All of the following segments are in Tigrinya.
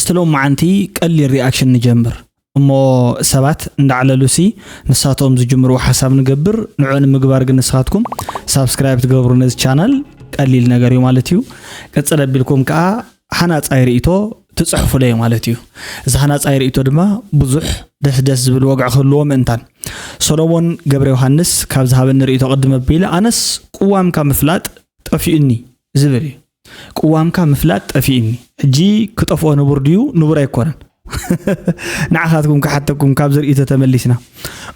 ስለ መዓንቲ ቀሊል ሪኣክሽን ንጀምር እሞ ሰባት እንዳዕለሉሲ ንሳቶም ዝጅምርዎ ሓሳብ ንገብር። ንዑ ንምግባር ግን ንስኻትኩም ሳብስክራይብ ትገብሩ ነዚ ቻናል ቀሊል ነገር እዩ ማለት እዩ። ቅጽል ኣቢልኩም ከዓ ሓናጻይ ርእይቶ ትጽሕፉለይ ማለት እዩ። እዚ ሓናጻይ ርእይቶ ድማ ብዙሕ ደስ ደስ ዝብል ወግዒ ክህልዎ ምእንታን። ሰሎሞን ገብረ ዮሃንስ ካብ ዝሃበኒ ርእይቶ ቅድም ኣቢለ ኣነስ ቅዋምካ ምፍላጥ ጠፊኡኒ ዝብል እዩ። ቅዋምካ ምፍላጥ ጠፊኡኒ። ሕጂ ክጠፍኦ ንቡር ድዩ? ንቡር ኣይኮነን። ንዓኻትኩም ክሓተኩም ካብ ዝርእይቶ ተመሊስና።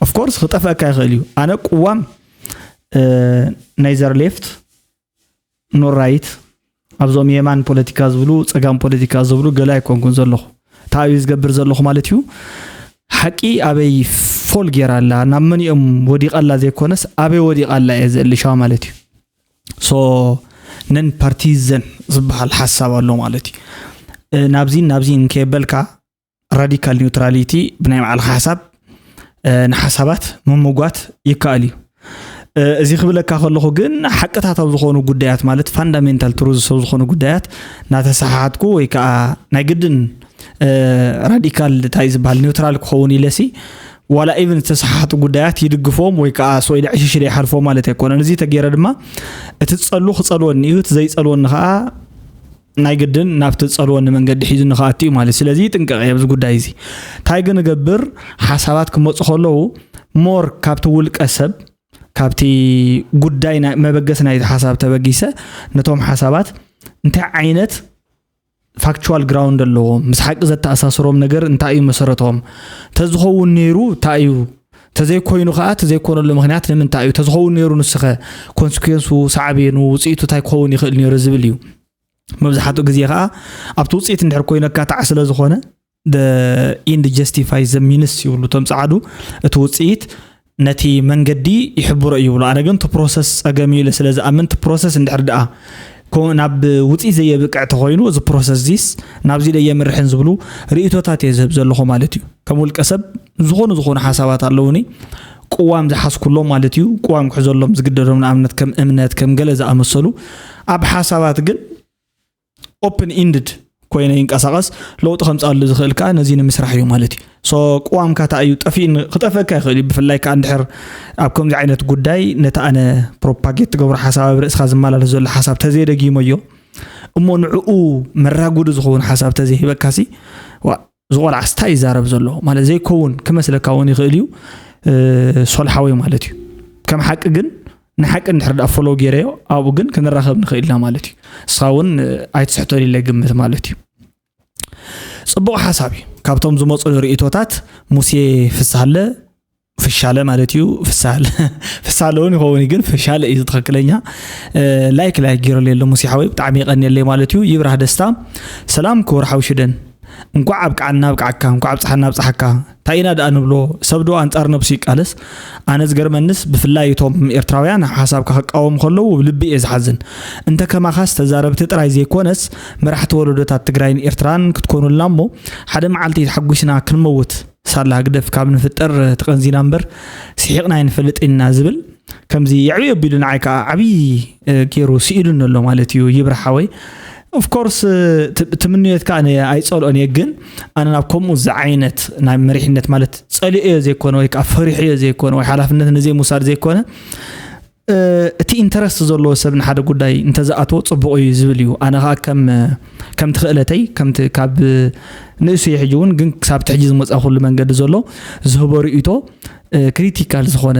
ኦፍኮርስ ክጠፍአካ ይኽእል እዩ። ኣነ ቅዋም ናይዘር ሌፍት ኖር ራይት ኣብዞም የማን ፖለቲካ ዝብሉ ጸጋም ፖለቲካ ዝብሉ ገለ ኣይኮንኩን ዘለኹ። እንታይ እዩ ዝገብር ዘለኹ ማለት እዩ። ሓቂ ኣበይ ፎል ጌራ ኣላ፣ ናብ መን እዮም ወዲቓ ኣላ ዘይኮነስ ኣበይ ወዲቓ ኣላ እየ ዘእልሻ ማለት እዩ። ሶ ነን ፓርቲዘን ዝበሃል ሓሳብ ኣሎ ማለት እዩ። ናብዚን ናብዚን ከየበልካ ራዲካል ኒውትራሊቲ ብናይ ባዕልኻ ሓሳብ ንሓሳባት ምምጓት ይከኣል እዩ። እዚ ክብለካ ከለኹ ግን ሓቅታት ኣብ ዝኾኑ ጉዳያት ማለት ፋንዳሜንታል ትሩዝ ሰብ ዝኾኑ ጉዳያት ናተሰሓሓትኩ ወይ ከዓ ናይ ግድን ራዲካል እንታይ ዝበሃል ኒውትራል ክኸውን ኢለሲ ዋላ ኢቭን ዝተሰሓሓቱ ጉዳያት ይድግፎም ወይ ከዓ ስወኢለ ዕሽሽ ኢለ ይሓልፎ ማለት ኣይኮነን። እዚ ተገይረ ድማ እቲ ዝፀሉ ክፀልወኒ እዩ፣ እቲ ዘይፀልወኒ ከዓ ናይ ግድን ናብቲ ዝፀልወኒ መንገዲ ሒዙኒ ክኣቱ እዩ ማለት እዩ። ስለዚ ይጥንቀቕ እየ ኣብዚ ጉዳይ እዚ። እንታይ ግን እገብር ሓሳባት ክመፁ ከለዉ ሞር ካብቲ ውልቀ ሰብ ካብቲ ጉዳይ ናይ መበገሲ ናይቲ ሓሳብ ተበጊሰ ነቶም ሓሳባት እንታይ ዓይነት ፋክቹዋል ግራውንድ ኣለዎም፣ ምስ ሓቂ ዘተኣሳስሮም ነገር እንታይ እዩ መሰረቶም፣ ተዝኸውን ነይሩ እንታይ እዩ፣ ተዘይኮይኑ ከዓ ተዘይኮነሉ ምክንያት ንምንታይ እዩ፣ ተዝኸውን ነይሩ ንስኸ ኮንስኩንሱ ሳዕቤኑ ውፅኢቱ እንታይ ክኸውን ይኽእል ነይሩ ዝብል እዩ። መብዛሕትኡ ግዜ ከዓ ኣብቲ ውፅኢት እንድሕር ኮይነካ ተዓ ስለ ዝኾነ ኢንድ ጀስቲፋይ ዘ ሚንስ ይብሉ እቶም ፃዕዱ። እቲ ውፅኢት ነቲ መንገዲ ይሕብሮ እዩ ይብሉ። ኣነ ግን እቲ ፕሮሰስ ፀገም እዩ ኢለ ስለ ዝኣምን እቲ ፕሮሰስ እንድሕር ደኣ ኮ- ናብ ውፅኢት ዘየብቅዕ ተኮይኑ እዚ ፕሮሰስ ዚስ ናብዚ ዶ የምርሕን ዝብሉ ርእይቶታት እየ ዝህብ ዘለኹ ማለት እዩ። ከም ውልቀ ሰብ ዝኾኑ ዝኾኑ ሓሳባት ኣለውኒ ቅዋም ዝሓዝኩሎም ማለት እዩ። ቅዋም ክሕዘሎም ዝግደዶም ንኣብነት ከም እምነት ከም ገለ ዝኣመሰሉ ኣብ ሓሳባት ግን ኦፕን ኢንድድ ኮይነ ይንቀሳቐስ ለውጢ ከምፃሉ ዝኽእል ከዓ ነዚ ንምስራሕ እዩ ማለት እዩ። ሶ ቅዋምካ እንታይ እዩ ጠፊእኒ ክጠፍእካ ይኽእል እዩ። ብፍላይ ከዓ እንድሕር ኣብ ከምዚ ዓይነት ጉዳይ ነቲ ኣነ ፕሮፓጌት ትገብሮ ሓሳብ ኣብ ርእስኻ ዝመላለስ ዘሎ ሓሳብ ተዘይደጊሞዮ እሞ ንዕኡ መራጉዲ ዝኸውን ሓሳብ ተዘይሂበካሲ ዋ ዝቆልዓስ እንታይ ይዛረብ ዘሎ ማለት ዘይከውን ክመስለካ እውን ይኽእል እዩ። ሶልሓወይ ማለት እዩ። ከም ሓቂ ግን ንሓቂ እንድሕር ደኣ ፎሎው ገይረዮ ኣብኡ ግን ክንራኸብ ንኽእል ኢና ማለት እዩ። ንስኻ እውን ኣይትስሕቶን ኢለ ግምት ማለት እዩ። ፅቡቕ ሓሳብ እዩ። ካብቶም ዝመፁ ርእይቶታት ሙሴ ፍሳለ ፍሻለ ማለት እዩ። ፍሳለ ፍሳለ እውን ይኸውን ግን ፍሻለ እዩ ትኽክለኛ። ላይክ ላይክ ገይረለይ ኣሎ ሙሴ ሓወይ ብጣዕሚ የቐንየለይ ማለት እዩ። ይብራህ ደስታ ሰላም ክቡር ሓው ሽደን እንኳዕ ኣብቅዓና ኣብቅዓካ እንኳዕ ኣብፅሓና ኣብፅሓካ። እንታይ ኢና ደኣ ንብሎ ሰብ ዶ ኣንፃር ነብሱ ይቃለስ? ኣነ ዝገርመንስ ብፍላይ እቶም ኤርትራውያን ሓሳብካ ክቃወሙ ከለዉ ልቢ እየ ዝሓዝን። እንተ ከማኻስ ተዛረብቲ ጥራይ ዘይኮነስ መራሕቲ ወለዶታት ትግራይን ኤርትራን ክትኮኑልና እሞ ሓደ መዓልቲ ተሓጒስና ክንመውት ሳላ ህግደፍ ካብ ንፍጠር ተቐንዚና እምበር ስሒቕና ኣይንፈልጥ ኢና ዝብል ከምዚ የዕብዮ ኣቢሉ ንዓይ ከዓ ዓብዪ ገይሩ ስኢሉኒ ኣሎ ማለት እዩ። ይብራህ ሓወይ ኦፍኮርስ ትምንዮትካ ኣነ ኣይፀልኦን እየ ግን ኣነ ናብ ከምኡ ዝዓይነት ናይ መሪሕነት ማለት ፀሊኦዮ ዘይኮነ ወይ ከዓ ፈሪሕዮ ዘይኮነ ወይ ሓላፍነት ንዘይምውሳድ ዘይኮነ እቲ ኢንተረስት ዘለዎ ሰብ ንሓደ ጉዳይ እንተዝኣትዎ ፅቡቕ እዩ ዝብል እዩ። ኣነ ከዓ ከም ከምቲ ክእለተይ ከምቲ ካብ ንእሱ ሕጂ እውን ግን ክሳብ ትሕጂ ዝመፃ ኩሉ መንገዲ ዘሎ ዝህቦ ርእይቶ ክሪቲካል ዝኾነ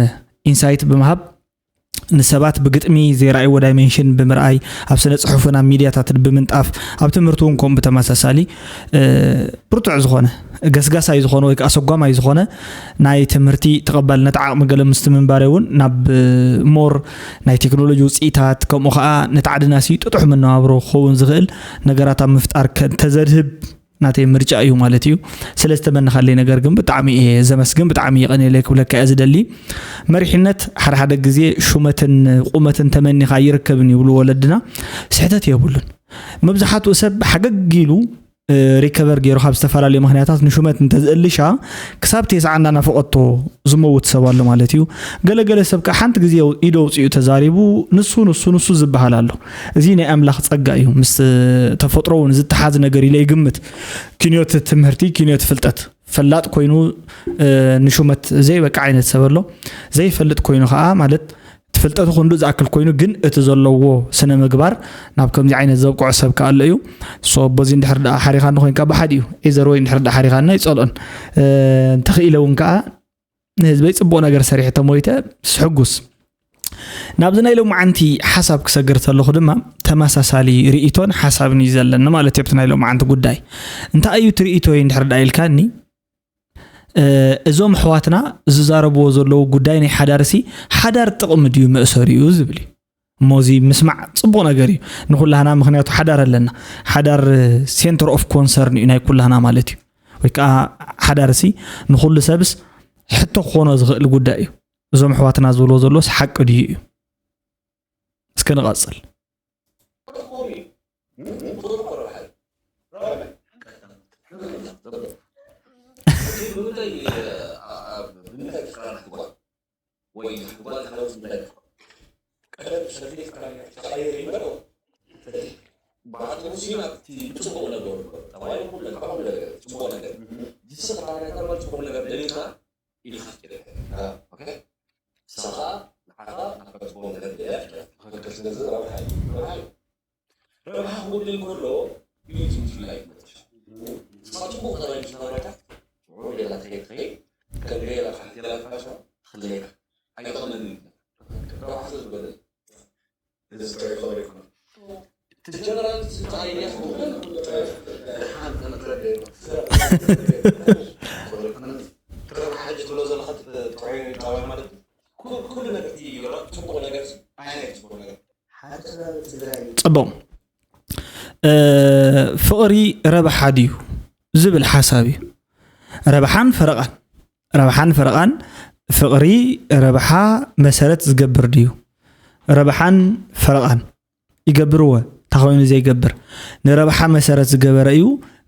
ኢንሳይት ብምሃብ ንሰባት ብግጥሚ ዘይረኣይዎ ዳይሜንሽን ብምርኣይ ኣብ ስነ ፅሑፍን ኣብ ሚድያታትን ብምንጣፍ ኣብ ትምህርቲ እውን ከምኡ ብተመሳሳሊ ብርቱዕ ዝኾነ ገስጋሳይ ዝኾነ ወይ ከዓ ሰጓማይ ዝኾነ ናይ ትምህርቲ ተቐባልነት ዓቕሚ ገለ ምስቲ ምንባረ እውን ናብ ሞር ናይ ቴክኖሎጂ ውፅኢታት ከምኡ ከዓ ነቲ ዓድና ሲ ጥጡሕ መነባብሮ ክኸውን ዝኽእል ነገራት ኣብ ምፍጣር ተዘድህብ ናተይ ምርጫ እዩ ማለት እዩ። ስለ ዝተመንኻለይ ነገር ግን ብጣዕሚ እየ ዘመስግን፣ ብጣዕሚ የቐንየለይ ክብለካ እየ ዝደሊ። መሪሕነት ሓደ ሓደ ግዜ ሹመትን ቁመትን ተመኒኻ ይርከብን ይብሉ ወለድና፣ ስሕተት የብሉን። መብዛሕትኡ ሰብ ሓገግ ኢሉ ሪከቨር ገይሩ ካብ ዝተፈላለዩ ምክንያታት ንሹመት እንተዝእልሻ ክሳብ ቴስዓ እንዳናፈቐቶ ዝመውት ሰብ ኣሎ ማለት እዩ። ገለገለ ሰብ ከዓ ሓንቲ ግዜ ኢዶ ኣውፂኡ ተዛሪቡ ንሱ ንሱ ንሱ ዝበሃል ኣሎ። እዚ ናይ ኣምላኽ ጸጋ እዩ። ምስ ተፈጥሮ እውን ዝተሓዝ ነገር ኢለ ይግምት። ኪንዮት ትምህርቲ፣ ኪንዮት ፍልጠት። ፈላጥ ኮይኑ ንሹመት ዘይበቃ ዓይነት ሰብ ኣሎ። ዘይፈልጥ ኮይኑ ከዓ ማለት ፍልጠቱ ክንዱ ዝኣክል ኮይኑ ግን እቲ ዘለዎ ስነ ምግባር ናብ ከምዚ ዓይነት ዘብቅዖ ሰብ ከኣሎ እዩ። ሶ በዚ እንድሕር ደኣ ሓሪኻኒ ኮይንካ ብሓዲኡ ኤዘር ወይ እንድሕር ደኣ ሓሪኻና ይጸልኦን እንተኽኢለ እውን ከዓ ንህዝበይ ጽቡቕ ነገር ሰሪሕ ተሞይተ ስሕጉስ ናብዚ ናይ ሎማዓንቲ ሓሳብ ክሰግር ተለኹ ድማ ተመሳሳሊ ርእቶን ሓሳብን እዩ ዘለኒ ማለት እዩ። ኣብቲ ናይ ሎማዓንቲ ጉዳይ እንታይ እዩ እቲ ርእቶይ እንድሕር ደኣ ኢልካኒ እዞም ኣሕዋትና ዝዛረብዎ ዘለዉ ጉዳይ ናይ ሓዳርሲ ሓዳር ጥቕሚ ድዩ መእሰሪኡ ዝብል እዩ። እሞ እዚ ምስማዕ ጽቡቕ ነገር እዩ ንኹላህና፣ ምኽንያቱ ሓዳር ኣለና። ሓዳር ሴንተር ኦፍ ኮንሰርን እዩ ናይ ኩላህና ማለት እዩ። ወይ ከዓ ሓዳርሲ ንኹሉ ሰብስ ሕቶ ክኾኖ ዝኽእል ጉዳይ እዩ። እዞም ኣሕዋትና ዝብልዎ ዘሎስ ሓቂ ድዩ እዩ? እስከ ንቐጽል። ጽቡቕ። ፍቕሪ ረብሓ ድዩ ዝብል ሓሳብ እዩ። ረብሓን ፈረቓን፣ ረብሓን ፈረቓን፣ ፍቕሪ ረብሓ መሰረት ዝገብር ድዩ? ረብሓን ፈረቓን ይገብርዎ፣ እንታይ ኮይኑ ዘይገብር? ንረብሓ መሰረት ዝገበረ እዩ።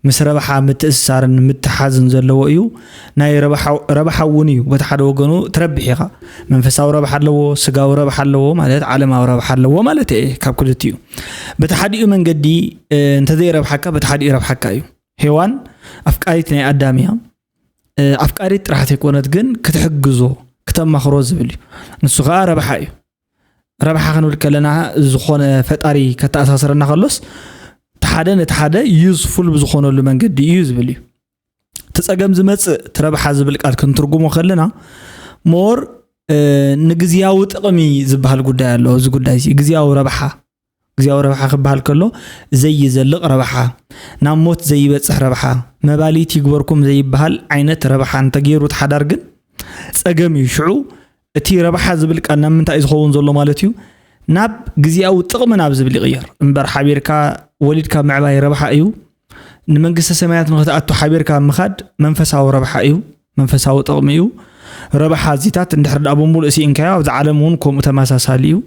ምስ ረብሓ ምትእስሳርን ምትሓዝን ዘለዎ እዩ። ናይ ረብሓ እውን እዩ። በቲ ሓደ ወገኑ ትረብሕ ኢኻ። መንፈሳዊ ረብሓ ኣለዎ፣ ስጋዊ ረብሓ ኣለዎ፣ ማለት ዓለማዊ ረብሓ ኣለዎ ማለት እየ። ካብ ክልቲኡ በቲ ሓዲኡ መንገዲ እንተዘይረብሓካ በቲ ሓዲኡ ረብሓካ እዩ። ሄዋን ኣፍቃሪት ናይ ኣዳም እያ። ኣፍቃሪት ጥራሕ ዘይኮነት ግን ክትሕግዞ ክተማኽሮ ዝብል እዩ። ንሱ ከዓ ረብሓ እዩ። ረብሓ ክንብል ከለና ዝኾነ ፈጣሪ ከተኣሳስረና ከሎስ እቲ ሓደ ነቲ ሓደ ዩዝፉል ብዝኾነሉ መንገዲ እዩ ዝብል እዩ። እቲ ጸገም ዝመጽእ እቲ ረብሓ ዝብል ቃል ክንትርጉሞ ከለና ሞር ንግዝያዊ ጥቕሚ ዝበሃል ጉዳይ ኣሎ። እዚ ጉዳይ እዚ ግዝያዊ ረብሓ ግዝያዊ ረብሓ ክበሃል ከሎ ዘይዘልቕ ረብሓ፣ ናብ ሞት ዘይበጽሕ ረብሓ፣ መባሊት ይግበርኩም ዘይበሃል ዓይነት ረብሓ እንተገይሩ እቲ ሓዳር ግን ጸገም እዩ። ሽዑ እቲ ረብሓ ዝብል ቃል ናብ ምንታይ እዩ ዝኸውን ዘሎ ማለት እዩ? ናብ ግዝያዊ ጥቕሚ ናብ ዝብል ይቕየር እምበር ሓቢርካ ወሊድካ ምዕባይ ረብሓ እዩ። ንመንግስተ ሰማያት ንኽትኣቱ ሓቢርካ ምኻድ መንፈሳዊ ረብሓ እዩ። መንፈሳዊ ጥቕሚ እዩ። ረብሓ እዚታት እንድሕር ደኣ ብምሉእ ስኢንካዮ ኣብዛ ዓለም እውን ከምኡ ተመሳሳሊ እዩ።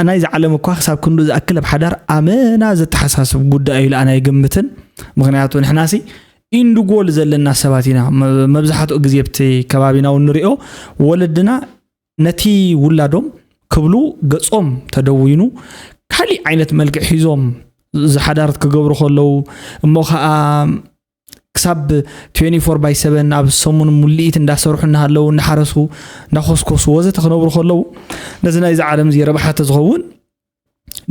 ናይዚ ዓለም እኳ ክሳብ ክንዱ ዝኣክል ኣብ ሓዳር ኣመና ዘተሓሳስብ ጉዳይ እዩ ኢለ ኣነ ኣይግምትን። ምኽንያቱ ንሕናሲ ኢንድ ጎል ዘለና ሰባት ኢና። መብዛሕትኡ ግዜ ኣብቲ ከባቢና እውን ንሪኦ ወለድና ነቲ ውላዶም ክብሉ ገጾም ተደዊኑ ካሊእ ዓይነት መልክዕ ሒዞም ዝሓዳር ክገብሩ ከለዉ እሞ ከዓ ክሳብ ትዌንቲ ፎር ባይ ሰቨን ኣብ ሰሙን ሙልኢት እንዳሰርሑ እናሃለዉ እንዳሓረሱ እንዳኾስኮሱ ወዘተ ክነብሩ ከለዉ ነዚ ናይዚ ዓለም እዚ ረብሓ ተዝኸውን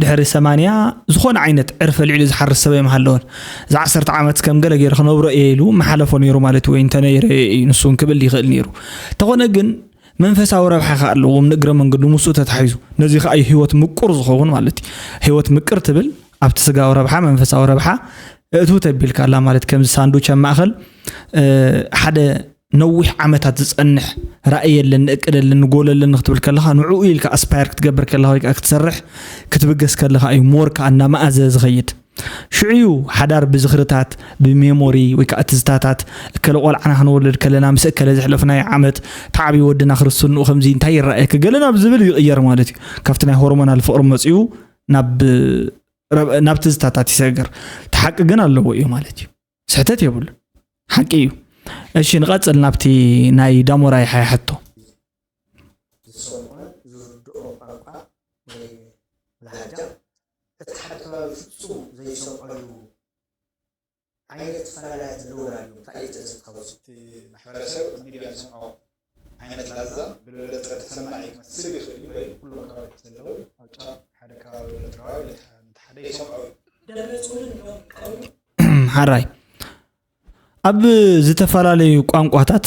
ድሕሪ ሰማንያ ዝኾነ ዓይነት ዕርፈ ልዒሉ ዝሓርስ ሰብ ኣይምሃለወን። እዚ ዓሰርተ ዓመት ከም ገለ ገይረ ክነብሮ እየ ኢሉ ምሓለፎ ነይሩ ማለት ወይ እንተነይረ እዩ ንሱ እውን ክብል ይኽእል ነይሩ። እንተኾነ ግን መንፈሳዊ ረብሓ ከ ኣለዎም ንእግረ መንገዱ ምስኡ ተታሒዙ ነዚ ከኣ እዩ ህይወት ምቁር ዝኸውን ማለት እዩ። ህይወት ምቅር ትብል ኣብቲ ስጋዊ ረብሓ መንፈሳዊ ረብሓ እእትው ተቢልካ ኣላ ማለት ከምዚ ሳንዱች ኣብ ማእኸል ሓደ ነዊሕ ዓመታት ዝጸንሕ ራእይ የለን እቅድ የለን ጎል የለን ክትብል ከለኻ ንዕኡ ኢልካ ኣስፓየር ክትገብር ከለኻ ወይ ከዓ ክትሰርሕ ክትብገስ ከለኻ እዩ ሞር ከዓ እናመኣዘ ዝኸይድ ሽዑ እዩ ሓዳር ብዝኽርታት ብሜሞሪ ወይ ከዓ ትዝታታት እከለ ቆልዓና ክንወልድ ከለና ምስ እከለ ዘሕለፍናዮ ዓመት ተዓብዩ ወድና ክርስትንኡ ከምዚ እንታይ ይረኣየኪ ገለ ናብ ዝብል ይቕየር ማለት እዩ ካብቲ ናይ ሆርሞናል ፍቕሪ መፂኡ ናብ ናብ ትዝታታት ይሰግር እቲ ሓቂ ግን ኣለዎ እዩ ማለት እዩ ስሕተት የብሉ፣ ሓቂ እዩ። እሺ፣ ንቐጽል ናብቲ ናይ ዳሞራ ይሓያ ሕቶ። ዝሰምዖን ዝርድኦ ቋንቋ ወይ ላህጃ እቲ ሓደ ከባቢ ፍጹም ዘይሰምዖ እዩ ዓይነት ፈላላያት ዘለውና ድዮም? እንታይ እዩ ትእዝዝ ትኸውን? እቲ ማሕበረሰብ ኣብ ሚድያ ዝሰምዖ ዓይነት ላዛ ብዝበለፀ ተሰማዒ ክመስል ይኽእል እዩ። ወይ ኩሎም ከባቢታት ዘለዉ ኣብ ጫፍ ሓደ ከባቢ ኤርትራዊ ነቲ ሓደ ይሰምዖ እዩ። ደብረፅዮንን እዮም ቀውሚ ሓራይ ኣብ ዝተፈላለዩ ቋንቋታት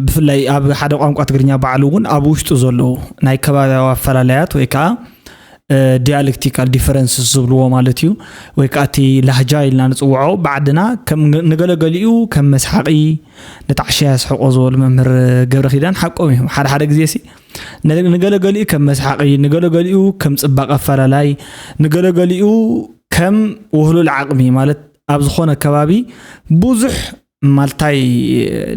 ብፍላይ ኣብ ሓደ ቋንቋ ትግርኛ ባዕሉ እውን ኣብ ውሽጡ ዘለዉ ናይ ከባቢያዊ ኣፈላለያት ወይ ከዓ ዲያሌክቲካል ዲፈረንስ ዝብልዎ ማለት እዩ። ወይ ከዓ እቲ ላህጃ ኢልና ንፅውዖ ብዓድና ንገለገሊኡ ከም መስሓቂ ንጣዕሻ ያስሕቆ ዝበሉ መምህር ገብረ ኪዳን ሓቆም እዮም። ሓደ ሓደ ግዜ ሲ ንገለገሊኡ ከም መስሓቂ፣ ንገለገሊኡ ከም ፅባቐ ኣፈላላይ፣ ንገለገሊኡ ከም ውህሉል ዓቕሚ ማለት ኣብ ዝኾነ ከባቢ ብዙሕ ማልታይ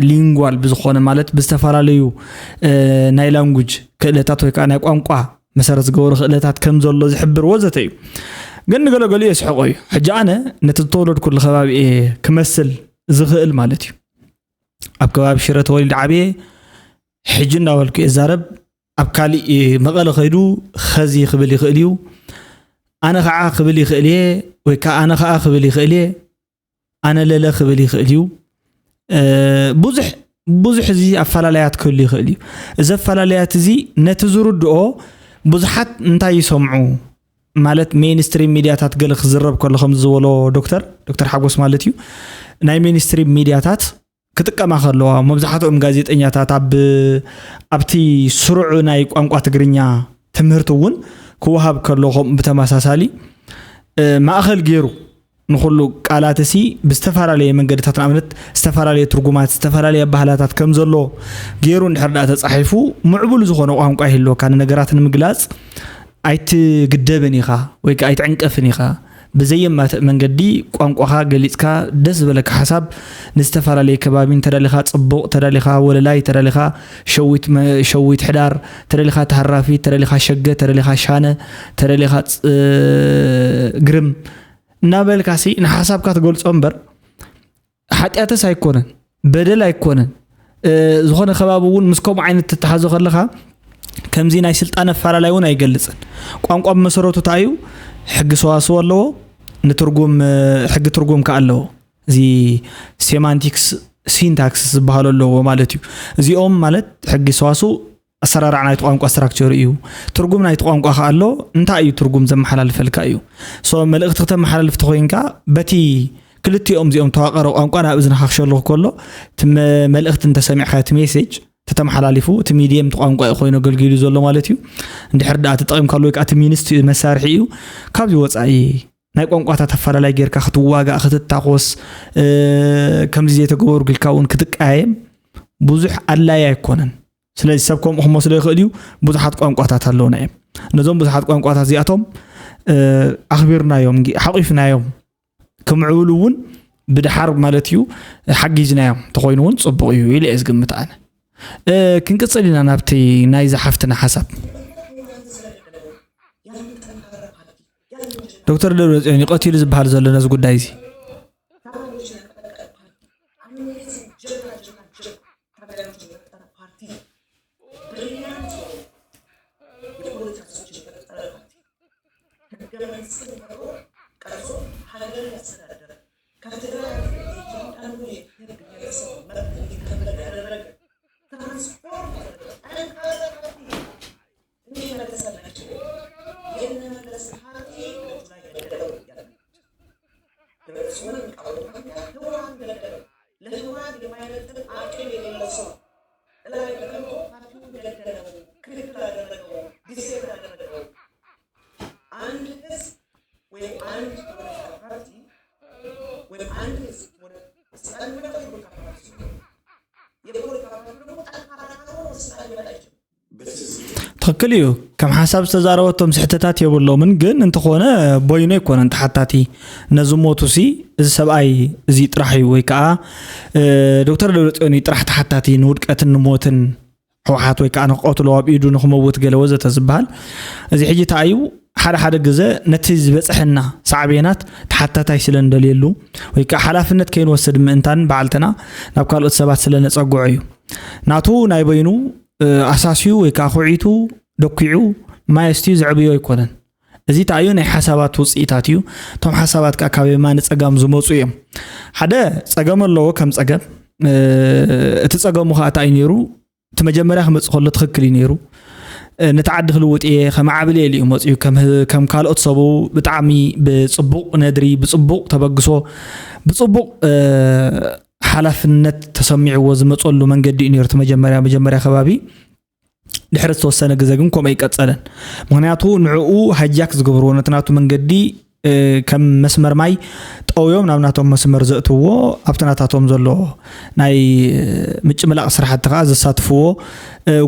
ሊንጓል ብዝኾነ ማለት ብዝተፈላለዩ ናይ ላንጉጅ ክእለታት ወይ ከዓ ናይ ቋንቋ መሰረት ዝገበሩ ክእለታት ከም ዘሎ ዝሕብር ወዘተ እዩ። ግን ንገለገሊኡ የስሕቆ እዩ። ሕጂ ኣነ ነቲ ዝተወለድኩሉ ከባቢ እየ ክመስል ዝኽእል ማለት እዩ። ኣብ ከባቢ ሽረ ተወሊደ ዓብየ ሕጂ እንዳበልኩ እየ ዛረብ ኣብ ካሊእ መቐለ ከይዱ ኸዚ ክብል ይኽእል እዩ። ኣነ ከዓ ክብል ይኽእል እየ ወይ ከዓ ኣነ ከዓ ክብል ይኽእል እየ። ኣነ ለለ ክብል ይኽእል እዩ። ብዙሕ ብዙሕ እዚ ኣፈላለያት ክህሉ ይኽእል እዩ። እዚ ኣፈላለያት እዚ ነቲ ዝርድኦ ብዙሓት እንታይ ይሰምዑ ማለት ሜንስትሪም ሚድያታት ገለ ክዝረብ ከሎ ከም ዝበሎ ዶክተር ዶክተር ሓጎስ ማለት እዩ ናይ ሜንስትሪም ሚድያታት ክጥቀማ ከለዋ መብዛሕትኦም ጋዜጠኛታት ኣብ ኣብቲ ስሩዕ ናይ ቋንቋ ትግርኛ ትምህርቲ እውን ክወሃብ ከሎ ከምኡ ብተመሳሳሊ ማእኸል ገይሩ ንኩሉ ቃላት እሲ ብዝተፈላለየ መንገድታት ንኣብነት ዝተፈላለየ ትርጉማት ዝተፈላለየ ባህላታት ከም ዘሎ ገይሩ እንድሕር ዳኣ ተፃሒፉ ምዕቡል ዝኾነ ቋንቋ ይህልወካ ንነገራት ንምግላፅ ኣይትግደብን ኢኻ ወይ ከዓ ኣይትዕንቀፍን ኢኻ። ብዘየማትእ መንገዲ ቋንቋኻ ገሊፅካ ደስ ዝበለካ ሓሳብ ንዝተፈላለየ ከባቢ እንተደሊኻ ፅቡቕ ተደሊኻ ወለላይ ተደሊኻ ሸዊት መ- ሸዊት ሕዳር ተደሊኻ ተሃራፊ ተደሊኻ ሸገ ተደሊኻ ሻነ ተደሊኻ ፅ- ግርም እናበልካ ሲ ንሓሳብካ ትገልፆ እምበር ሓጢኣትስ ኣይኮነን፣ በደል ኣይኮነን። ዝኾነ ከባቢ እውን ምስ ከምኡ ዓይነት ትተሓዞ ከለኻ ከምዚ ናይ ስልጣን ኣፈላላይ እውን ኣይገልፅን። ቋንቋ ብመሰረቱ እንታይ እዩ? ሕጊ ሰዋስው ኣለዎ፣ ንትርጉም ሕጊ ትርጉም ከ ኣለዎ። እዚ ሴማንቲክስ ሲንታክስ ዝበሃሉ ኣለዎ ማለት እዩ። እዚኦም ማለት ሕጊ ሰዋስው ኣሰራርዓ ናይቲ ቋንቋ ስትራክቸር እዩ። ትርጉም ናይቲ ቋንቋ ከ ኣሎ እንታይ እዩ ትርጉም ዘመሓላልፈልካ እዩ። ሶ መልእኽቲ ክተመሓላልፍ ተኮይንካ በቲ ክልቲኦም እዚኦም ተዋቀሮ ቋንቋ ናብ እዝንኻ ክሸልኹ ከሎ እቲ መ- መልእኽቲ እንተሰሚዕካ እቲ ሜሴጅ ተተመሓላሊፉ እቲ ሚድየም እቲ ቋንቋ እዩ ኮይኑ ኣገልጊሉ ዘሎ ማለት እዩ። እንድሕር ዳኣ ተጠቒምካሉ ወይ ከዓ እቲ ሚንስ መሳርሒ እዩ። ካብዚ ወፃኢ ናይ ቋንቋታት ኣፈላላይ ጌርካ ክትዋጋእ ክትታኮስ ከምዚ ዘይተገበሩ ግልካ እውን ክትቀያየም ብዙሕ ኣድላይ ኣይኮነን። ስለዚ ሰብ ከምኡ ክመስሎ ይኽእል እዩ። ብዙሓት ቋንቋታት ኣለውና እዮም። ነዞም ብዙሓት ቋንቋታት እዚኣቶም ኣኽቢርናዮም ሓቂፍናዮም ክምዕብሉ እውን ብድሓር ማለት እዩ ሓጊዝናዮም ተኮይኑ እውን ፅቡቕ እዩ ኢለ እየ ዝግምት ኣነ። ክንቅፅል ኢና ናብቲ ናይዛ ሓፍትና ሓሳብ። ዶክተር ደብረፅዮን እዩ ቀቲሉ ዝበሃል ዘሎ ነዚ ጉዳይ እዚ። ትኽክል እዩ። ከም ሓሳብ ዝተዛረበቶም ስሕተታት የብሎምን፣ ግን እንተኾነ ቦይኖ ኣይኮነን ተሓታቲ ነዚ ሞቱ ሲ እዚ ሰብኣይ እዚ ጥራሕ እዩ ወይ ከዓ ዶክተር ደብረፅዮን እዩ ጥራሕ ተሓታቲ ንውድቀትን ንሞትን ህወሓት ወይ ከዓ ንክቐትሎ ኣብ ኢዱ ንክመውት ገለ ወዘተ ዝበሃል። እዚ ሕጂ እንታይ እዩ? ሓደ ሓደ ግዘ ነቲ ዝበፅሐና ሳዕቤናት ተሓታታይ ስለ እንደልየሉ ወይ ከዓ ሓላፍነት ከይንወስድ ምእንታን በዓልትና ናብ ካልኦት ሰባት ስለ ነፀግዖ እዩ። ናቱ ናይ በይኑ ኣሳስዩ ወይ ከዓ ኩዒቱ ደኲዑ ማይ ኣስትዩ ዘዕብዮ ኣይኮነን። እዚ ተኣዩ ናይ ሓሳባት ውፅኢታት እዩ። እቶም ሓሳባት ከዓ ካብ የማነ ፀጋም ዝመፁ እዮም። ሓደ ፀገም ኣለዎ ከም ፀገም እቲ ፀገሙ ከዓ እንታይ እዩ ነይሩ? እቲ መጀመርያ ክመፅእ ከሎ ትኽክል እዩ ነይሩ። ነቲ ዓዲ ክልውጥ እየ ከማዕብል እየ ኢሉ እዩ መፅኡ። ከም ካልኦት ሰቡ ብጣዕሚ ብፅቡቕ ነድሪ፣ ብፅቡቕ ተበግሶ፣ ብፅቡቕ ሓላፍነት ተሰሚዕዎ ዝመፀሉ መንገዲ እዩ ነይሩ። እቲ መጀመርያ መጀመርያ ከባቢ ድሕሪ ዝተወሰነ ግዜ ግን ከምኡ ኣይቀፀለን። ምክንያቱ ንዕኡ ሃጃክ ዝገብርዎ ነቲ ናቱ መንገዲ ከም መስመር ማይ ጠውዮም ናብ ናቶም መስመር ዘእትውዎ ኣብቲ ናታቶም ዘሎ ናይ ምጭምላቕ ስራሕቲ ከዓ ዘሳትፍዎ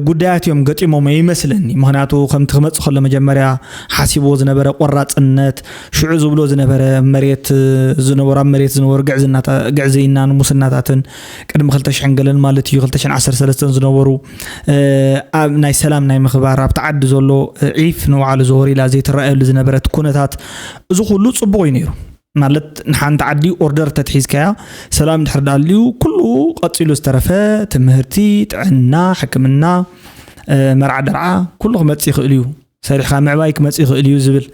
ጉዳያት እዮም ገጢሞም ይመስለኒ። ምክንያቱ ከምቲ ክመፅእ ከሎ መጀመርያ ሓሲብዎ ዝነበረ ቆራፅነት ሽዑ ዝብሎ ዝነበረ መሬት ዝነበሩ ኣብ መሬት ዝነበሩ ግዕዝይናን ሙስናታትን ቅድሚ ክልተ ሽሕን ገለን ማለት እዩ ክልተ ሽሕን ዓሰርተ ሰለስተን ዝነበሩ ኣብ ናይ ሰላም ናይ ምኽባር ኣብቲ ዓዲ ዘሎ ዒፍ ንባዕሉ ዘወር ኢላ ዘይትረኣየሉ ዝነበረት ኩነታት እዚ ኩሉ ፅቡቕ እዩ ነይሩ። ማለት ንሓንቲ ዓዲ ኦርደር ተትሒዝካያ ሰላም ድሕር ዳልዩ ኩሉ ቀፂሉ ዝተረፈ ትምህርቲ፣ ጥዕና፣ ሕክምና፣ መርዓ ደርዓ ኩሉ ክመፅእ ይኽእል እዩ። ሰሪሕካ ምዕባይ ክመፅእ ይኽእል እዩ ዝብል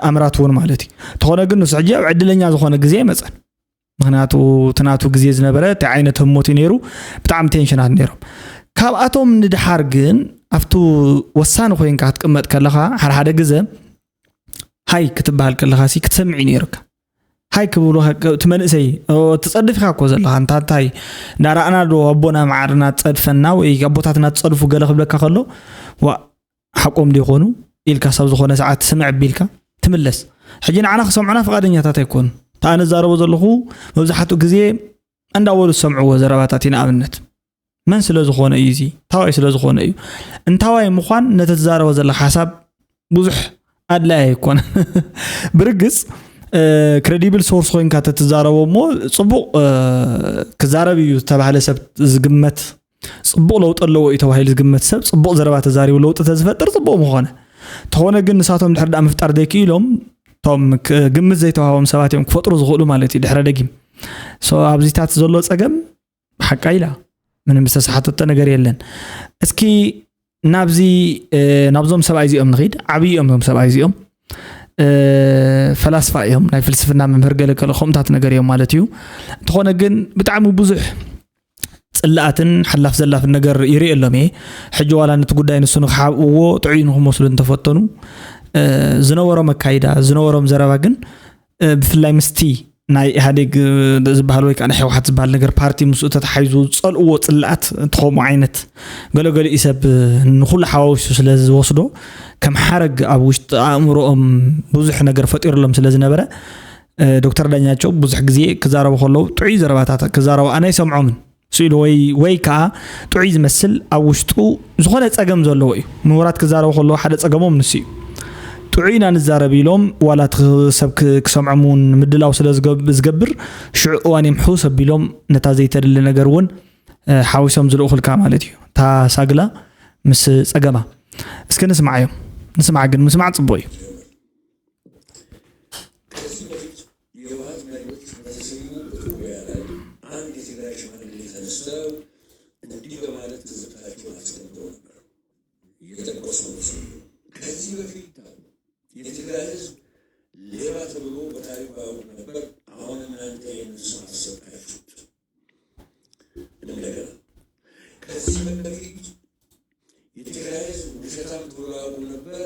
ኣምራት እውን ማለት እዩ። እንተኾነ ግን ንሱ ሕጂ ኣብ ዕድለኛ ዝኾነ ግዜ ኣይመፀን። ምክንያቱ እቲ ናቱ ግዜ ዝነበረ እንታይ ዓይነት ህሞት እዩ ነይሩ? ብጣዕሚ ቴንሽናት ነይሮም። ካብኣቶም ንድሓር ግን ኣብቲ ወሳኒ ኮይንካ ክትቅመጥ ከለኻ ሓደ ሓደ ግዜ ሃይ ክትበሃል ከለኻ ሲ ክትሰምዒ ነይርካ። ሃይ ክብሉ እቲ መንእሰይ ትፀድፍ ኢኻ እኮ ዘለኻ እንታ እንታይ እንዳረኣና ዶ ኣቦና ማዓርና ትፀድፈና ወይ ኣቦታትና ትፀድፉ ገለ ክብለካ ከሎ ዋ ሓቆም ዶ ይኾኑ ኢልካ ሳብ ዝኾነ ሰዓት ስምዕ ቢልካ ትምለስ። ሕጂ ንዓና ክሰምዑና ፍቓደኛታት ኣይኮኑ። እታ ኣነ ዛረቦ ዘለኹ መብዛሕትኡ ግዜ እንዳበሉ ዝሰምዕዎ ዘረባታት እዩ። ንኣብነት መን ስለ ዝኾነ እዩ እዚ? እንታዋይ ስለ ዝኾነ እዩ? እንታዋይ ምዃን ነቲ ትዛረቦ ዘለኻ ሓሳብ ብዙሕ ኣድላይ ኣይኮነን። ብርግጽ ክሬዲብል ሶርስ ኮይንካ ተትዛረቦ እሞ ጽቡቕ ክዛረብ እዩ ዝተባህለ ሰብ ዝግመት ጽቡቕ ለውጢ ኣለዎ እዩ ተባሂሉ ዝግመት ሰብ ጽቡቕ ዘረባ ተዛሪቡ ለውጢ ተዝፈጥር ጽቡቕ ምኾነ። ተኾነ ግን ንሳቶም ድሕር ዳኣ ምፍጣር ዘይክኢሎም እቶም ግምት ዘይተዋህቦም ሰባት እዮም ክፈጥሩ ዝኽእሉ ማለት እዩ። ድሕረ ደጊም ሶ ኣብዚታት ዘሎ ጸገም ሓቃ ኢላ ምንም ዝተሰሓተቶ ነገር የለን። እስኪ ናብዚ ናብዞም ሰብኣይ እዚኦም ንኺድ። ዓብዪ እዮም እዞም ሰብኣይ እዚኦም ፈላስፋ እዮም፣ ናይ ፍልስፍና መምህር ገለ ከለ ከምኡታት ነገር እዮም ማለት እዩ። እንተኾነ ግን ብጣዕሚ ብዙሕ ፅላኣትን ሓላፍ ዘላፍን ነገር ይርእየሎም እየ። ሕጂ ዋላ ነቲ ጉዳይ ንሱ ንክሓብእዎ ጥዑይ ንክመስሉ እንተፈተኑ ዝነበሮም ኣካይዳ ዝነበሮም ዘረባ ግን ብፍላይ ምስቲ ናይ ኢህኣዴግ ዝበሃል ወይ ከዓ ናይ ህወሓት ዝበሃል ነገር ፓርቲ ምስኡ ተተሓይዙ ዝፀልእዎ ፅላኣት እቲ ከምኡ ዓይነት ገለገሊኡ ሰብ ንኩሉ ሓዋዊሱ ስለ ዝወስዶ ከም ሓረግ ኣብ ውሽጢ ኣእምሮኦም ብዙሕ ነገር ፈጢሩሎም ስለ ዝነበረ ዶክተር ዳኛቸው ብዙሕ ግዜ ክዛረቡ ከለዉ ጥዑይ ዘረባታት ክዛረቡ ኣነ ኣይሰምዖምን ስኢሉ ወይ ወይ ከዓ ጥዑይ ዝመስል ኣብ ውሽጡ ዝኾነ ፀገም ዘለዎ እዩ። ምሁራት ክዛረቡ ከለዉ ሓደ ፀገሞም ንሱ እዩ። ጥዑይ ኢና ንዛረብ ኢሎም ዋላ እቲ ሰብ ክሰምዖም እውን ምድላው ስለ ዝገብር ሽዑ እዋን እዮም ሕውስ ኣቢሎም ነታ ዘይተድሊ ነገር እውን ሓዊሶም ዝልእኹልካ ማለት እዩ። እታ ሳግላ ምስ ፀገማ እስኪ ንስማዓዮም። ንስማዕ ግን ምስማዕ ፅቡቅ እዩ። ከዚህ በፊት የህወሓት መሪዎች በተሰየሙበት ጉባኤ ላይ አንድ የትግራይ ሽማግሌ ተነስተው እንዲህ በማለት ትዝብታቸውን አስቀምጠው ነበር። እየጠቀሱ ነው ሰውየው። ከዚህ በፊት የትግራይ ህዝብ ሌባ ተብሎ በታሪኩ አያውቅም ነበር። አሁን እናንተ ይህንን ስም አሰጣችሁት። እንደገና ከዚህ በፊት የትግራይ ህዝብ ውሸታም ተብሎ አያውቅም ነበር።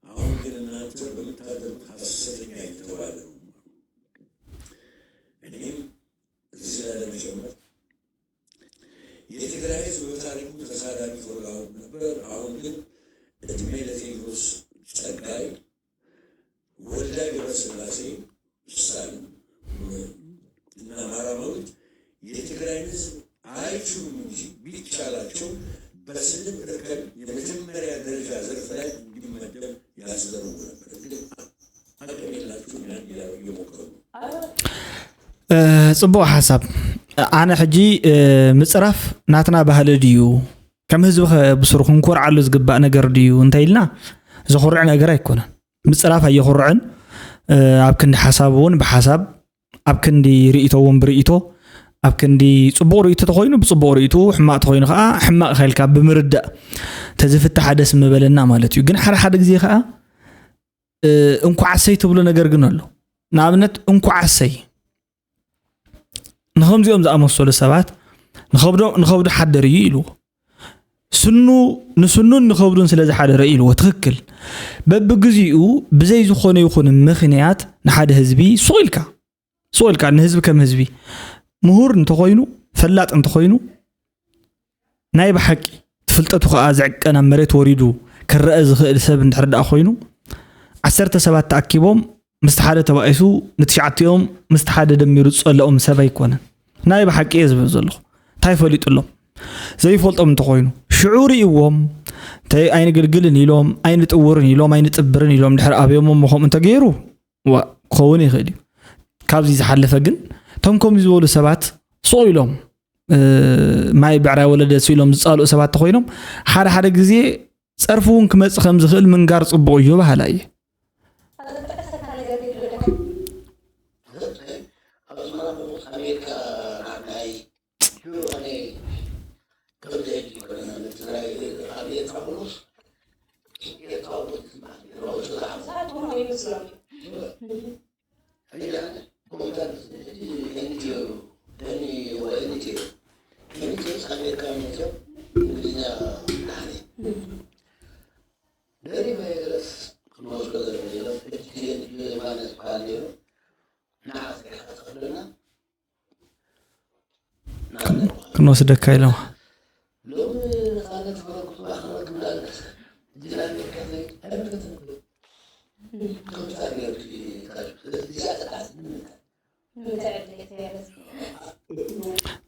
አሁን ግን እናንተ በምታደርጉት ሐሰተኛ እየተባለ ነው። እኔም እዚህ ላይ ለመጨመር የትግራይ ህዝብ በታሪኩ ተሳዳቢ ተብሎ አያውቅም ነበር። አሁን ግን እድሜ ለቴዎድሮስ ጸጋይ፣ ወልደ ገብረስላሴ፣ ስታሊን እና ማራማዊት የትግራይን ህዝብ አይችሉም እንጂ ቢቻላቸው በስድብ እርከን የመጀመሪያ ደረጃ ዘርፍ ላይ እንዲመደብ ያስደርጉ ነበር። ግን አቅም የላቸውም። ያን ሊያደርጉ እየሞከሩ ነው። ጽቡቕ ሓሳብ። ኣነ ሕጂ ምጽራፍ ናትና ባህሊ ድዩ? ከም ህዝቢ ከ ብስሩ ክንኮርዓሉ ዝግባእ ነገር ድዩ እንተ ኢልና ዘኹርዕ ነገር ኣይኮነን። ምፅራፍ ኣየኹርዕን። ኣብ ክንዲ ሓሳብ እውን ብሓሳብ፣ ኣብ ክንዲ ርእይቶ እውን ብርእይቶ፣ ኣብ ክንዲ ፅቡቕ ርእይቶ ተኾይኑ ብፅቡቕ ርእይቶ፣ ሕማቕ ተኾይኑ ከዓ ሕማቕ ኢልካ ብምርዳእ ተዝፍታሓ ደስ ምበለና ማለት እዩ። ግን ሓደ ሓደ ግዜ ከዓ እንኳዓሰይ ትብሎ ነገር ግን ኣሎ። ንኣብነት እንኳዓሰይ ንኸምዚኦም ዝኣመሰሉ ሰባት ንኸብዶ ንኸብዱ ሓደር እዩ ኢልዎ። ስኑ ንስኑን ንኸብዱን ስለ ዝሓደረ ኢልዎ። ትኽክል። በብግዚኡ ብዘይ ዝኾነ ይኹን ምኽንያት ንሓደ ህዝቢ ሱቕ ኢልካ ሱቕ ኢልካ ንህዝቢ ከም ህዝቢ ምሁር እንተኾይኑ፣ ፈላጥ እንተኾይኑ፣ ናይ ብሓቂ ፍልጠቱ ከዓ ዝዕቀን ኣብ መሬት ወሪዱ ክረአ ዝኽእል ሰብ እንድሕር ደኣ ኮይኑ፣ ዓሰርተ ሰባት ተኣኪቦም ምስቲ ሓደ ተባኢሱ ንትሽዓቲኦም ምስቲ ሓደ ደሚሩ ዝፀለኦም ሰብ ኣይኮነን። ናይ ብሓቂ እየ ዝብል ዘለኹ። እንታይ ፈሊጡሎም? ዘይፈልጦም እንተኾይኑ ሽዑ ርእይዎም። እንታይ ኣይንግልግልን ኢሎም ኣይንጥውርን ኢሎም ኣይንጥብርን ኢሎም ድሕር ኣብዮሞም ከምኡ እንተገይሩ ዋ ክኸውን ይኽእል እዩ። ካብዚ ዝሓለፈ ግን እቶም ከምዚ ዝበሉ ሰባት ስቕ ኢሎም ማይ ብዕራይ ወለደ ስኢሎም ዝፃልኡ ሰባት ተኮይኖም ሓደ ሓደ ግዜ ፀርፊ እውን ክመፅእ ከም ዝኽእል ምንጋር ፅቡቕ እዩ በሃላ እየ። ክንወስደካ ኢሎም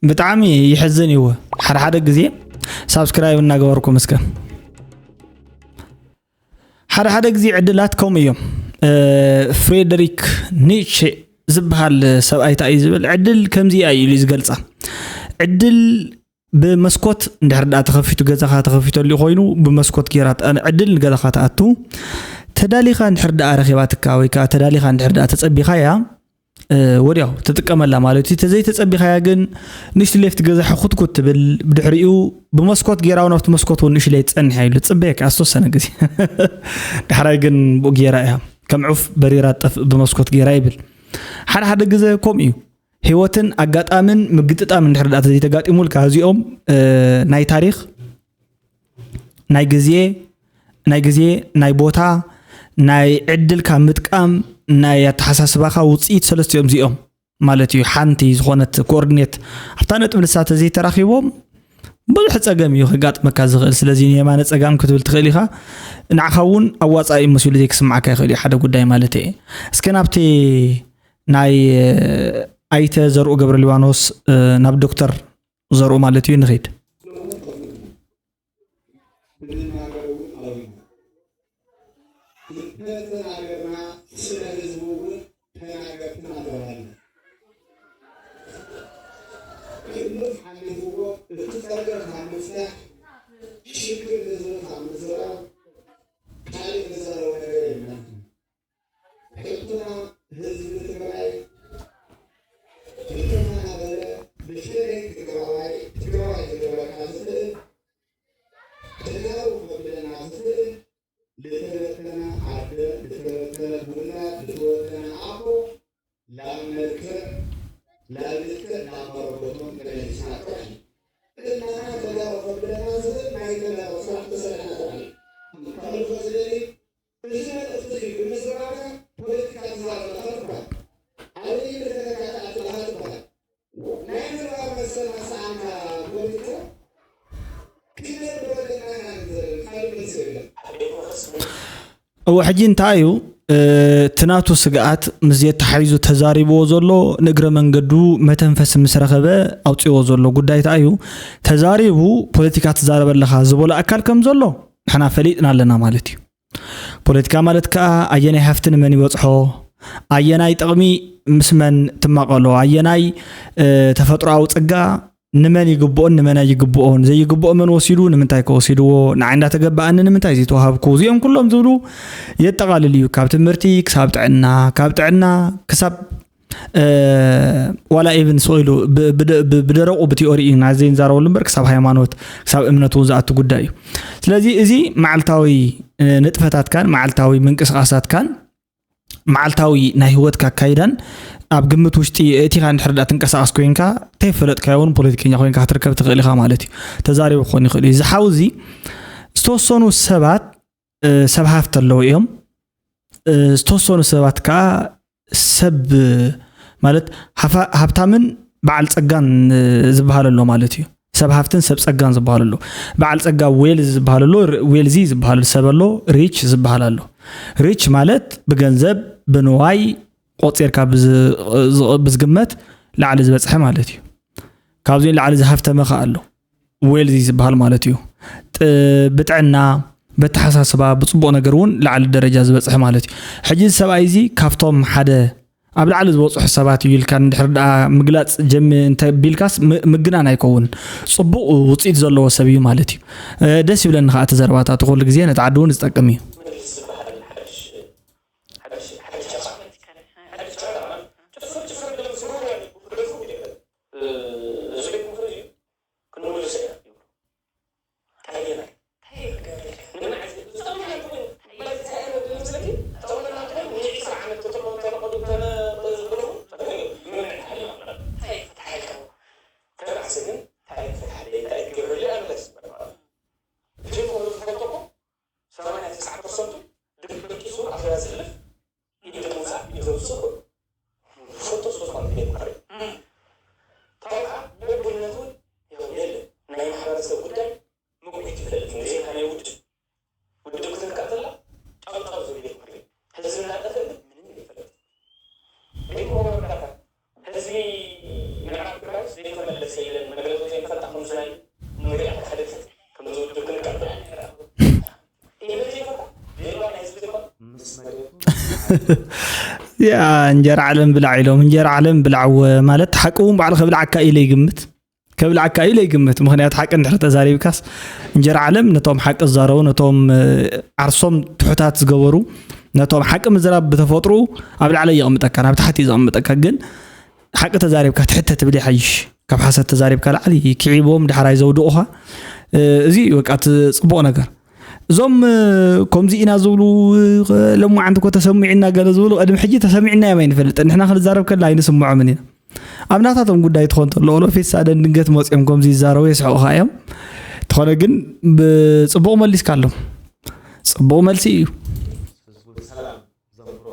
ብጣዕሚ ይሕዝን እዩ። ሓደ ሓደ ግዜ ሳብስክራይብ እናገበርኩም እስከ ሓደ ሓደ ግዜ ዕድላት ከምኡ እዮም። ፍሬደሪክ ኒቼ ዝበሃል ሰብኣይ እንታይ እዩ ዝብል ዕድል ከምዚ እያ ኢሉ እዩ ዝገልፃ። ዕድል ብመስኮት እንድሕር ደኣ ተኸፊቱ ገዛኻ ተኸፊተሉ ኮይኑ ብመስኮት ጌራ ዕድል ንገዛኻ ትኣቱ። ተዳሊኻ እንድሕር ደኣ ረኺባትካ ወይ ከዓ ተዳሊኻ እንድሕር ደኣ ተፀቢኻያ ወዲያው ትጥቀመላ ማለት እዩ። ተዘይተፀቢኻያ ግን ንእሽቱ ሌፍት ገዛ ሕኩትኩት ትብል። ብድሕሪኡ ብመስኮት ጌራ እውን ኣብቲ መስኮት እውን ንእሽለይ ትፀንሕ እያ ኢሉ ትፅበየካ ኣስተወሰነ ግዜ። ዳሕራይ ግን ብኡ ጌራ እያ ከም ዑፍ በሪራ ትጠፍእ ብመስኮት ጌራ ይብል። ሓደ ሓደ ግዜ ከምኡ እዩ። ህይወትን ኣጋጣምን ምግጥጣም እንድሕር ደኣ ተዘይተጋጢሙልካ እዚኦም ናይ ታሪኽ ናይ ግዜ ናይ ግዜ ናይ ቦታ ናይ ዕድልካ ምጥቃም ናይ ኣተሓሳስባኻ ውፅኢት ሰለስቲኦም እዚኦም ማለት እዩ። ሓንቲ ዝኾነት ኮኦርዲኔት ኣብታ ነጥቢ ንሳ ተዘይተራኺቦም ብዙሕ ፀገም እዩ ከጋጥመካ ዝኽእል። ስለዚ ንየማነ ፀጋም ክትብል ትኽእል ኢኻ። ንዓኻ እውን ኣዋፃኢ መሲሉ ዘይክስምዓካ ይኽእል እዩ ሓደ ጉዳይ ማለት እየ። እስከ ናብቲ ናይ ኣይተ ዘርኡ ገብረ ሊባኖስ ናብ ዶክተር ዘርኡ ማለት እዩ ንኸይድ። ተናገርና ስለ ህዝቡ እውን ተናገርትና ተባሃልና። ክልፍ ሓሊፍዎ እቲ ጸገም ካብ ምፍታሕ ሽግር ህዝቢ ካብ ምዝራብ ካልእ ንዛረቦ ነገር የለን። ሕቶና ህዝቢ ትግራይ እንተተናበረ ብሸለይ ትግራዋይ ትግራዋይ ክገብረካ ዝኽእል ተጋሩ ከብለና ዝኽእል ልተበተነ ዓደ ልተበተነ ውላድ ልተበተነ ኣቦ ላብ መልክዕ ላብ ልክዕ ናብ መረበቶም ተመሊስና ጥራሕ እዩ። እናና ተጋሩ ከብለና ዝኽእል ናይ ተጋሩ ስራሕ ተሰሪሕና ጥራሕ እዩ። ከሕልፎ ዝደሊ እዚ መልእኽቲ እዚ ብምዝራብካ ፖለቲካ ትዛረብ ኣለኻ ትበሃል። ኣበይ ምልከተካ ትኣቱ ኣለኻ ትበሃል። ናይ ምዝራብ መሰል ኣሰኣንካ ፖለቲካ ክንነብር ኣለና ኢና ንብል ዘለና። ካልእ መልሲ የለን። እወ ሕጂ እንታይ እዩ እቲ ናቱ ስግኣት ምስ ዘተሓሒዙ ተዛሪብዎ ዘሎ ንእግረ መንገዱ መተንፈሲ ምስ ረኸበ ኣውፅዎ ዘሎ ጉዳይ እንታይ እዩ ተዛሪቡ ፖለቲካ ትዛረብ ኣለኻ ዝበሎ ኣካል ከም ዘሎ ንሕና ፈሊጥና ኣለና ማለት እዩ ፖለቲካ ማለት ከዓ ኣየናይ ሃፍቲ ንመን ይበፅሖ ኣየናይ ጥቕሚ ምስ መን ትማቐሎ ኣየናይ ተፈጥሮኣዊ ፀጋ ንመን ይግብኦን ንመን ኣይግብኦን፣ ዘይግብኦ መን ወሲዱ፣ ንምንታይ ከወሲድዎ፣ ንዓይ እንዳተገበኣኒ ንምንታይ ዘይተዋሃብኩ፣ እዚኦም ኩሎም ዝብሉ የጠቓልል እዩ። ካብ ትምህርቲ ክሳብ ጥዕና፣ ካብ ጥዕና ክሳብ ዋላ ኢቭን ስቕ ኢሉ ብደረቑ ብቲኦሪ ኢና ዘይንዛረበሉ እምበር ክሳብ ሃይማኖት ክሳብ እምነት እውን ዝኣቱ ጉዳይ እዩ። ስለዚ እዚ መዓልታዊ ንጥፈታትካን መዓልታዊ ምንቅስቃሳትካን መዓልታዊ ናይ ህይወትካ ኣካይዳን ኣብ ግምት ውሽጢ እቲኻ እንድሕር ዳ ትንቀሳቐስ ኮይንካ ተይፈለጥካዮ እውን ፖለቲከኛ ኮይንካ ክትርከብ ትኽእል ኢኻ ማለት እዩ። ተዛሪቡ ክኾን ይኽእል እዩ። እዚ ሓው እዚ ዝተወሰኑ ሰባት ሰብ ሃፍቲ ኣለዉ እዮም። ዝተወሰኑ ሰባት ከዓ ሰብ ማለት ሃብታምን በዓል ፀጋን ዝበሃል ኣሎ ማለት እዩ። ሰብ ሃፍትን ሰብ ፀጋን ዝበሃል ኣሎ። በዓል ፀጋ ዌልዝ ዝበሃል ኣሎ፣ ዌልዚ ዝበሃል ሰብ ኣሎ፣ ሪች ዝበሃል ኣሎ። ሪች ማለት ብገንዘብ ብንዋይ ቆፂርካ ብዝግመት ላዕሊ ዝበፅሐ ማለት እዩ። ካብዚኡ ላዕሊ ዝሃፍተመ ከዓ ኣሎ፣ ዌልዚ ዝበሃል ማለት እዩ። ብጥዕና፣ በተሓሳስባ፣ ብፅቡቕ ነገር እውን ላዕሊ ደረጃ ዝበፅሐ ማለት እዩ። ሕጂ እዚ ሰብኣይ እዚ ካብቶም ሓደ ኣብ ላዕሊ ዝበፅሑ ሰባት እዩ ኢልካ እንድሕር ደኣ ምግላፅ ጀሚ እንተ ቢልካስ ምግናን ኣይከውን። ፅቡቕ ውፅኢት ዘለዎ ሰብ እዩ ማለት እዩ። ደስ ይብለኒ ከዓ እቲ ዘረባታቱ ኩሉ ግዜ ነቲ ዓዲ እውን ዝጠቅም እዩ። ያ እንጀራ ዓለም ብላዕ ኢሎም እንጀራ ዓለም ብላዕወ ማለት ሓቂ እውን ባዕሉ ከብልዓካ ኢለ ይግምት። ከብልዓካ ኢለ ይግምት። ምኽንያቱ ሓቂ እንድሕር ተዛሪብካስ እንጀራ ዓለም ነቶም ሓቂ ዝዛረቡ፣ ነቶም ዓርሶም ትሑታት ዝገበሩ፣ ነቶም ሓቂ ምዝራብ ብተፈጥሮ ኣብ ላዕሊ የቕምጠካ፣ ናብ ታሕቲ እዩ ዘቕምጠካ። ግን ሓቂ ተዛሪብካ ትሕተ ትብል ይሓይሽ፣ ካብ ሓሰት ተዛሪብካ ላዕሊ ክዒቦም ዳሕራይ ዘውድቑኻ። እዚ በቃ እቲ ፅቡቕ ነገር። እዞም ከምዚ ኢና ዝብሉ፣ ለማዓንቲ እኮ ተሰሚዕና ገለ ዝብሉ ቅድሚ ሕጂ ተሰሚዕናዮም ኣይንፈልጥን። ንሕና ክንዛረብ ከላ ኣይንስምዖምን ኢና። ኣብ ናታቶም ጉዳይ ትኾን ተሎ ኦሎፊት ሳደን ድንገት መፂኦም ከምዚ ይዛረቡ የስሕቑኻ እዮም። እንተኾነ ግን ብፅቡቕ መሊስካ ኣሎም። ፅቡቕ መልሲ እዩ። ህዝቡ ሰላም ዘምሮ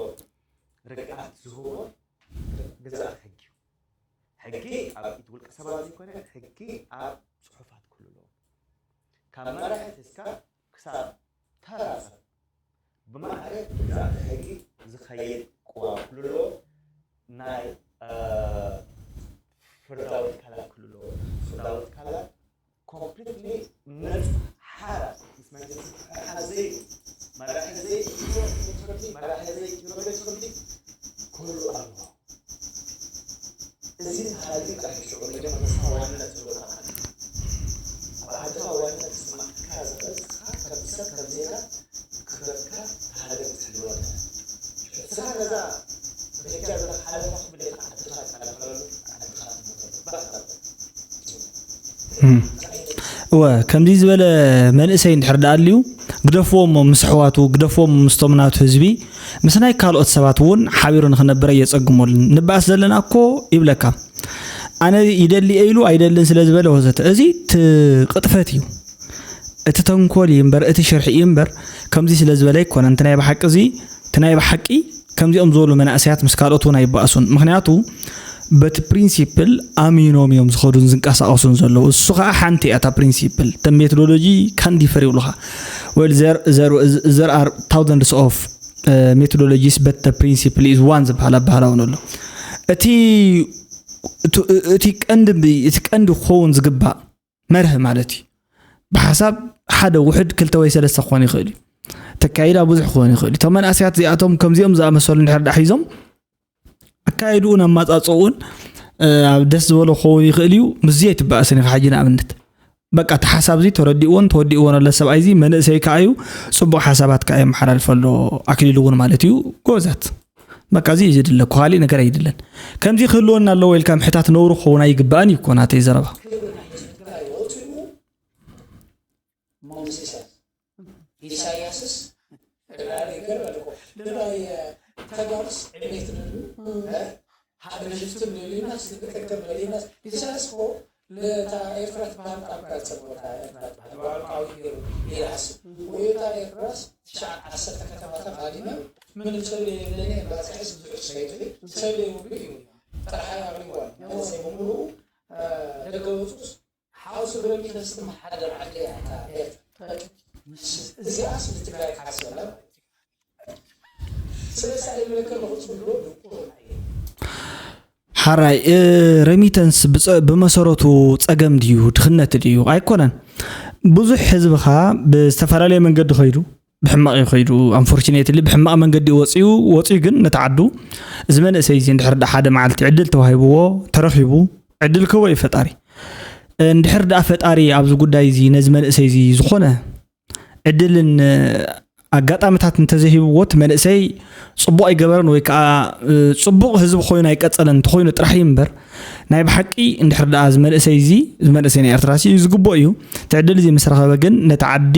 ርግኣት ዝህቦ ግዝኣት ሕጊ እዩ። ሕጊ ኣብ ኢድ ውልቀ ሰባት ዘይኮነ ሕጊ ኣብ ፅሑፋት ክህሉ ኣለዎ። ካብ መራሒ ሒዝካ ክሳብ ተራ ሰብ ብማዕረ ግዝኣተ ሕጊ ዝኸይድ ቅዋም ክህሉ ኣለዎ። ናይ ፍርዳዊ ትካላት ክህሉ ኣለዎ። ፍርዳዊ ትካላት ኮምፕሊትሊ ነፃ ሓራ ምስ መንግስቲ ክሓዝ ዘይብሉ መራሒ ዘይብሉ ፍርዲ መራሒ ዘይብሉ ፍርዲ ክህሉ ኣለዎ። እዚ ተሃልዩ ጥራሕ ሽዑ መጀመርታ ዋንነት ዝብል ቃል ኣሎ። ኣብ ዓድኻ ዋንነት ክስማዓካ ዝኽእል ንስኻ ከም ሰብ ከም ዜጋ ክብረትካ ተሃልዩ ክትህልወካ። ንስኻ ነዛ ብሕጃ ዘለካ ሓለፋ ክብል ኢኻ ዓድኻ ትከላኸለሉ ዓድኻ ትሞተሉ። ባህ እወ ከምዚ ዝበለ መንእሰይ እንድሕር ደኣ ኣልዩ ግደፍዎም ምስ ኣሕዋቱ ግደፍዎም ምስቶም ናቱ ህዝቢ ምስ ናይ ካልኦት ሰባት እውን ሓቢሩ ንክነብር ኣየፀግመሉን። ንበኣስ ዘለና እኮ ይብለካ ኣነ ይደሊ ኢሉ ኣይደልን ስለ ዝበለ ወዘተ እዚ ቅጥፈት እዩ። እቲ ተንኮል እዩ እምበር እቲ ሽርሒ እዩ እምበር ከምዚ ስለ ዝበለ ኣይኮነን። እቲ ናይ ብሓቂ እዚ እቲ ናይ ብሓቂ ከምዚኦም ዝበሉ መናእሰያት ምስ ካልኦት እውን ኣይበኣሱን። ምክንያቱ በቲ ፕሪንሲፕል ኣሚኖም እዮም ዝኸዱን ዝንቀሳቐሱን ዘለዉ። እሱ ከዓ ሓንቲ እያ እታ ፕሪንሲፕል። እተ ሜቶዶሎጂ ካን ዲፈር ይብሉኻ። Well, there, there, there are thousands of methodologies but the principle is one ዝበሃል ኣበሃህላ እውን ኣሎ። እቲ እቲ ቀንዲ እቲ ቀንዲ ክኸውን ዝግባእ መርህ ማለት እዩ። ብሓሳብ ሓደ ውሕድ ክልተ ወይ ሰለስተ ክኾን ይኽእል እዩ። ተካይዳ ብዙሕ ክኾን ይኽእል እዩ። እቶም መናእሰያት እዚኣቶም ከምዚኦም ዝኣመሰሉ እንድሕር ደኣ ሒዞም ኣካይድኡን ኣማፃፅኡን ኣብ ደስ ዝበሎ ክኸውን ይኽእል እዩ። ምስዚ ኣይትበኣስን ኢኻ። ሕጂ ንኣብነት በቃ እቲ ሓሳብ እዚ ተረዲእዎን ተወዲእዎን ኣሎ ሰብኣይ እዚ መንእሰይ ከኣ እዩ። ጽቡቕ ሓሳባት ከኣ የመሓላልፈ ኣሎ ኣክሊሉ እውን ማለት እዩ። ጎበዛት፣ በቃ እዚ እዩ ዝድለ እኮ፣ ካሊእ ነገር ኣይድለን። ከምዚ ክህልወና ኣለዎ ኢልካ ምሕታት ነውሪ ክኸውን ኣይግባእን እዩ እኮ ናተይ ዘረባ። ኢሳያስስ ተጋሩስ ዕቤት ንሉ ሓደ ሽፍትን ደሊናስ ንጥቀም ደሊናስ ኢሳያስ ኮ ለታ ኤርትራ ትባል ጣብቃ ጸቦታ ኤርትራ ትባል ባልቃዊ ገሩ ይላስ ወዮታ ኤርትራስ ትሽዓት ዓሰርተ ከተማታት ሃዲመ ምንም ሰብ የብለኒ ባጽሕስ ብዙሕ ሰይድ ሰብ የብሉ እዩ ጥራሕ ኣቕሪቧል። ነወሰ በሙሉ ደገ ወጹስ ሓውስ ብረሚተስ ትመሓደር ዓዲ እያ እታ ኤርትራ። እዚኣስ ንትግራይ ክሓስበላ ማለት እዩ። ስለዚ እንታይ ይብለካ ኣለኹ? ጽምዶ ድቁር እዩ። ሓራይ ረሚተንስ ብመሰረቱ ጸገም ድዩ ድኽነት ድዩ? ኣይኮነን። ብዙሕ ህዝብኻ ብዝተፈላለየ መንገዲ ኸይዱ ብሕማቕ እዩ ኸይዱ። ኣንፎርችኔትሊ ብሕማቕ መንገዲ ወፅዩ ወፅዩ ግን ነቲ ዓዱ እዚ መንእሰይ እዚ እንድሕር ሓደ መዓልቲ ዕድል ተዋሂብዎ ተረኺቡ ዕድል ክህቦ እዩ ፈጣሪ። እንድሕር ደኣ ፈጣሪ ኣብዚ ጉዳይ እዚ ነዚ መንእሰይ እዚ ዝኾነ ዕድልን ኣጋጣምታት እንተዘይሂብዎ እቲ መንእሰይ ፅቡቕ ኣይገበረን ወይ ከዓ ፅቡቕ ህዝቢ ኮይኑ ኣይቀፀለን እንተኮይኑ ጥራሕ እዩ እምበር ናይ ብሓቂ እንድሕር ደኣ እዚ መንእሰይ እዚ እዚ መንእሰይ ናይ ኤርትራ እዩ ዝግብኦ እዩ። እቲ ዕድል እዚ ምስ ረኸበ ግን ነቲ ዓዲ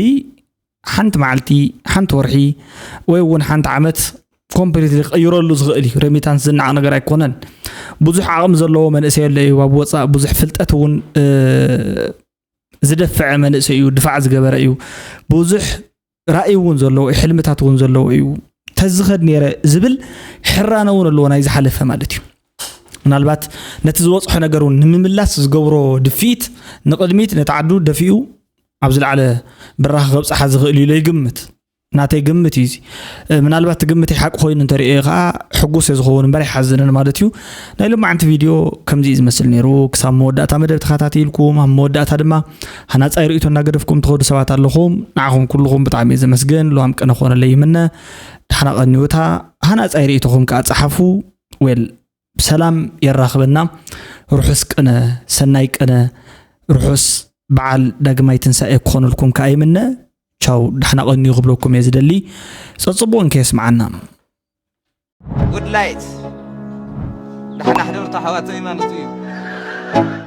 ሓንቲ መዓልቲ ሓንቲ ወርሒ ወይ እውን ሓንቲ ዓመት ኮምፕሊትሊ ክቕይረሉ ዝኽእል እዩ። ረሚታንስ ዝነዓቕ ነገር ኣይኮነን። ብዙሕ ዓቕሚ ዘለዎ መንእሰይ ኣሎ እዩ ኣብ ወፃእ ብዙሕ ፍልጠት እውን ዝደፈዐ መንእሰይ እዩ፣ ድፋዕ ዝገበረ እዩ። ብዙሕ ራእይ እውን ዘለዎ እዩ፣ ሕልምታት እውን ዘለዎ እዩ። ተዝኸድ ነይረ ዝብል ሕራነ እውን ኣለዎ ናይ ዝሓለፈ ማለት እዩ። ምናልባት ነቲ ዝበፅሖ ነገር እውን ንምምላስ ዝገብሮ ድፍኢት ንቕድሚት ነቲ ዓዱ ደፊኡ ኣብ ዝለዓለ ብራኸ ከብፅሓ ዝኽእል እዩ ኢለ ይግምት። ናተይ ግምት እዩ እዚ። ምናልባት እቲ ግምተይ ሓቂ ኮይኑ እንተርእዮ ከዓ ሕጉስ እየ ዝኸውን እምበር ኣይሓዝንን ማለት እዩ። ናይ ሎማዓንቲ ቪድዮ ከምዚ እዩ ዝመስል ነይሩ። ክሳብ መወዳእታ መደብ ተኸታቲልኩም ኣብ መወዳእታ ድማ ሃናፃይ ርእይቶ እናገደፍኩም ትኸዱ ሰባት ኣለኹም። ንዓኹም ኩልኹም ብጣዕሚ እየ ዘመስግን። ልዋም ቅነ ክኾነለይ ይምነ። ደሓና ቀንዩታ ሃናፃይ ርእይቶኹም ከዓ ፀሓፉ። ዌል ብሰላም የራኽበና። ርሑስ ቅነ፣ ሰናይ ቅነ፣ ርሑስ በዓል ዳግማይ ትንሳኤ ክኾነልኩም ከኣ ይምነ። ቻው፣ ዳሕና ቀንዩ ክብለኩም እየ ዝደሊ። ጸጽቡቕ እንከየስምዓና። ጉድ ላይት ዳሕና ሕደሩ ተሓዋተይ ማለት እዩ።